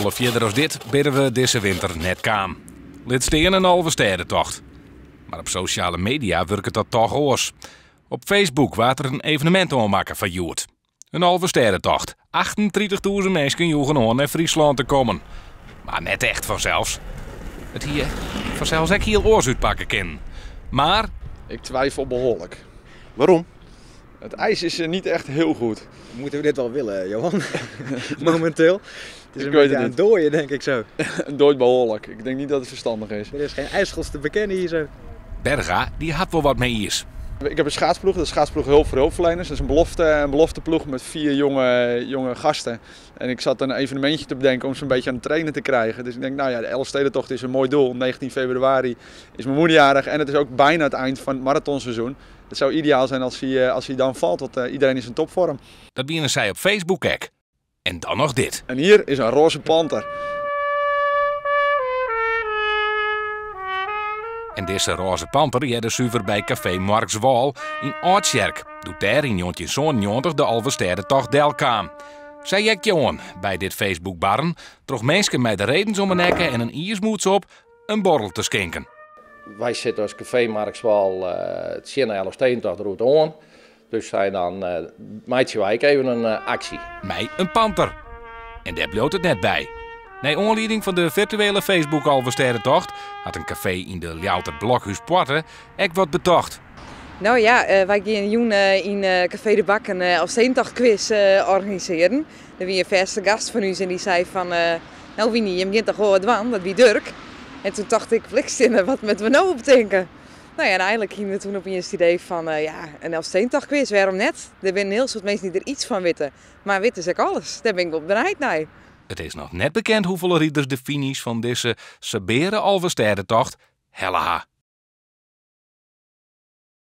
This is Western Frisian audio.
Folle fierder as dit binne we dizze winter net kaam. Lit stean in Alvestêdetocht. Mar op sosjale media wurket dat toch oars. Op Facebook waard der in evenemint oanmakke foar hjoed. In Alvestêdetocht. 38.000 minsken joegen oan nei Fryslân te kommen. Mar net echt fansels. It hie fansels ek hiel oars útpakke kinnen. Mar. Ik twijfel behoorlijk. Waarom? Het ijs is niet echt heel goed. Moeten we dit wel willen, Johan? Momenteel. Het is Ik een weet beetje het aan niet. het dooien, denk ik zo. Het dooit behoorlijk. Ik denk niet dat het verstandig is. Er is geen ijsschot te bekennen hier zo. Berga die hat wol wat mei iis. Ik heb een schaatsploeg, dat is schaatsploeg Hulp voor Hulpverleners. Dat is een belofteploeg met 4 jonge gasten. En ik zat een evenementje te bedenken om ze een beetje aan het trainen te krijgen. Dus ik denk, de Elfstedentocht is een mooi doel. 19 februari is mijn moeder jarig en het is ook bijna het eind van het marathonseizoen. Het zou ideaal zijn als hij dan valt, want iedereen is in topvorm. Dat wiene sy op Facebook ek. En dan noch dit. En hier is een roze panter. En dizze roze panter hearde suver by Café Markswâl yn Aldtsjerk, doe't dêr yn 1997 de Alvestêdetocht delkaam. Sy jekje oan by dit Facebook-barren troch minsken mei de redens om 'e nekke en in iismûts op in borrel te skinken. Wy sitte as Café Markswâl tsjin de Elfstedentochtroute oan. Dus sy dan meitsje wy ek even in aksje. Mei in panter. En dêr bliuwt it net by. Nei oanlieding fan de virtuele Facebook-Alvestêdetocht hat in kafee yn de Ljouwerter Blokhúspoarte ek wat betocht. Wy gean jûn yn Café de Bak in Elfstedentochtquiz organisearjen. Der wie in fêste gast fan ús en dy sei fan, nou Winy, jim gean toch wol wat dwaan, dat wie Durk. En toen tocht ik, bliksemstinne, wat moatte we no betinke? En eigenlijk hiene we toen opiens it idee fan, ja, in Elfstedentochtquiz, wêrom net? Der binne in hiel soad minsken dy't der iets fan witte, mar witte se ek alles? Dêr bin ik wol benijd nei. It is noch net bekend hoefolle riders de finish fan dizze sabeare Alvestêdetocht helle ha.